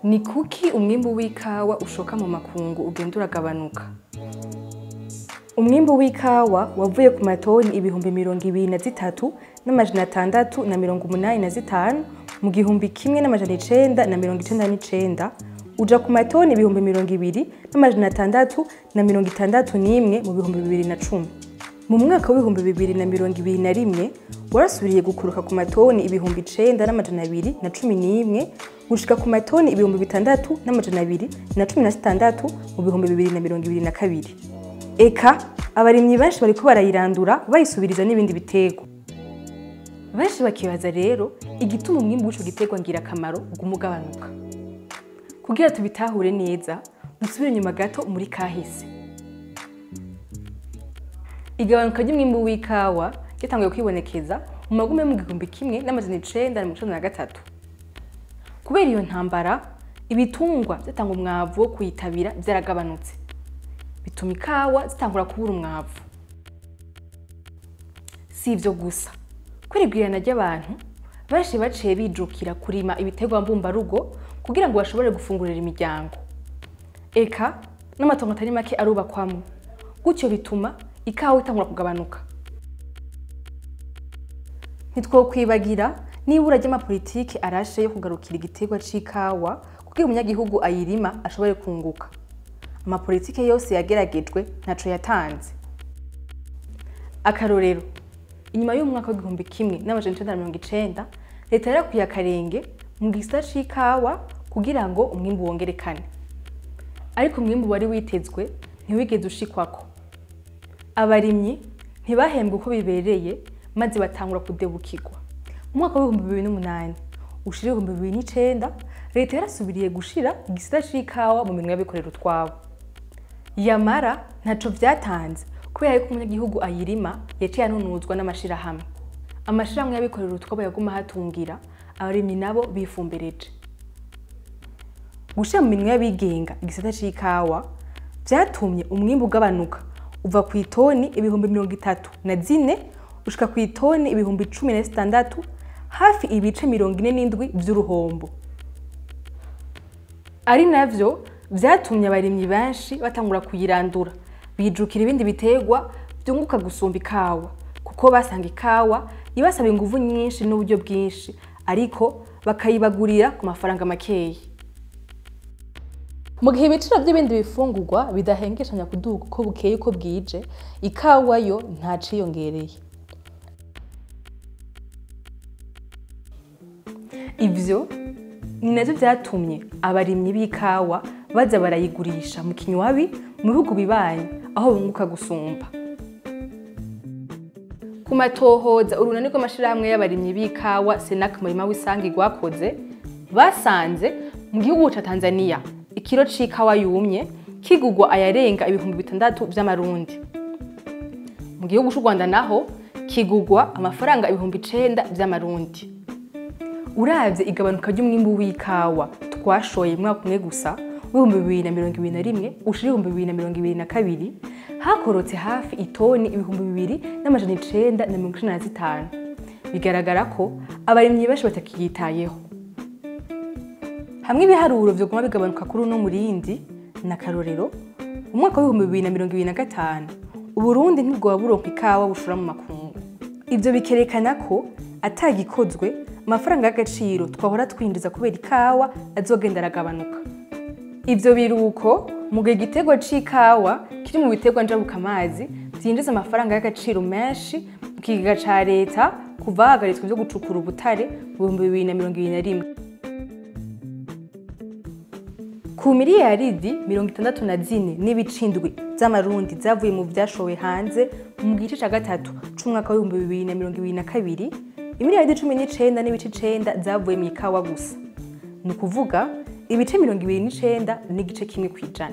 Ni kuki umwimbu w'ikawa ushoka mu makungu ugenda uragabanuka? Umwimbu w'ikawa wavuye ku matoni 23,685 mu 1999 uja ku matoni 20,661 mu 2010. Mu mwaka w'ibihumbi 2021 warasubiriye gukuruka ku matoni 9,211 gushika ku matoni 6,216 mu 2022. Eka abarimyi benshi bariko barayirandura bayisubiriza n'ibindi biterwa. Benshi bakibaza rero igituma umwimbu w'ico giterwa ngirakamaro uguma. Kugira tubitahure neza, dusubire inyuma gato muri kahise. Igabanuka ry'umwimbu w'ikawa ryatanguye kwibonekeza mu magume mu 1993. Kubera iyo ntambara, ibitungwa vyatanga umwavu wo kuyitabira vyaragabanutse, bituma ikawa zitangura kubura umwavu. Si ivyo gusa, kubera igwirana ry'abantu, benshi baciye bijukira kurima ibiterwa mbumbarugo kugira ngo bashobore gufungurira imiryango. Eka n'amatongo atari make arubakwamwo, gutyo bituma ikawa itangura kugabanuka. Ntitwokwibagira n'ibura ry'amapolitike arashe yo kugarukira igiterwa c'ikawa kugira umunyagihugu ayirima ashobore kunguka. Amapolitike yose yageragejwe ntaco yatanze. Akarorero, inyuma y'umwaka w'igihumbi 1990 leta yarakwiye akarenge mu gisata c'ikawa kugira ngo umwimbu wongerekane. Ariko umwimbu wari witezwe ntiwigeze ushikwako. Abarimyi ntibahembwe uko bibereye maze batangura kudebukirwa. Mu mwaka w'ibihumbi 2008 ushira 2009 leta yarasubiriye gushira igisata c'ikawa mu minwe y'abikorera utwabo. Yamara ntaco vyatanze kubera yuko umunyagihugu ayirima yaciye anunuzwa n'amashirahamwe. Amashirahamwe y'abikorera utwabo yaguma hatungira, abarimyi nabo bifumbereje. Gushira mu minwe y'abigenga igisata c'ikawa vyatumye umwimbu ugabanuka uva ku itoni 34,000 ushika ku itoni 16,000, hafi ibice 47 vy'uruhombo. Ari navyo vyatumye abarimyi benshi batangura kuyirandura, bijukira ibindi biterwa vyunguka gusumba ikawa, kuko basanga ikawa ibasaba inguvu nyinshi n'uburyo bwinshi, ariko bakayibagurira ku mafaranga makeyi. Mu gihe ibiciro by'ibindi bifungurwa bidahengeshanya kuduga uko bukeye uko bwije, ikawa yo ntaciyongereye. Ivyo ni navyo vyatumye abarimyi b'ikawa baza barayigurisha mu kinywabi mu bihugu bibanyi aho bunguka gusumba. Ku matohoza urunani rw'amashirahamwe y'abarimyi b'ikawa Senak Murima w'Isangi rwakoze, basanze mu gihugu ca Tanzania ikiro c'ikawa yumye kigugwa ayarenga 6,000 vy'amarundi. Mu gihugu c'u Rwanda naho kigugwa amafaranga 9,000 vy'amarundi. Uravye igabanuka ry'umwimbu w'ikawa twashoye mu mwaka umwe gusa w'ibihumbi 2021 ushira 2022 hakorotse hafi itoni 2,995. Bigaragara ko abarimyi benshi batakiyitayeho. Hamwe ibiharuro vyoguma bigabanuka kuri uno murindi na karorero, mu mwaka w'ibihumbi 2025 Uburundi ntibwoba buronka ikawa bushora mu makungu. Ivyo bikerekana ko atagikozwe amafaranga y'agaciro twahora twinjiza kubera ikawa azogenda aragabanuka. Ivyo biruko mu gihe igiterwa c'ikawa kiri mu biterwa njabukamazi vyinjiza amafaranga y'agaciro menshi mu kigega ca leta kuva hahagaritswe ivyo gucukura ubutare mu 2021. Ku miliyaridi 64.7 z'amarundi zavuye mu vyashowe hanze mu gice ca gatatu c'umwaka w'ibihumbi 2022, imiliyaridi 19.9 zavuye mu ikawa gusa. Ni ukuvuga ibice 29.1%.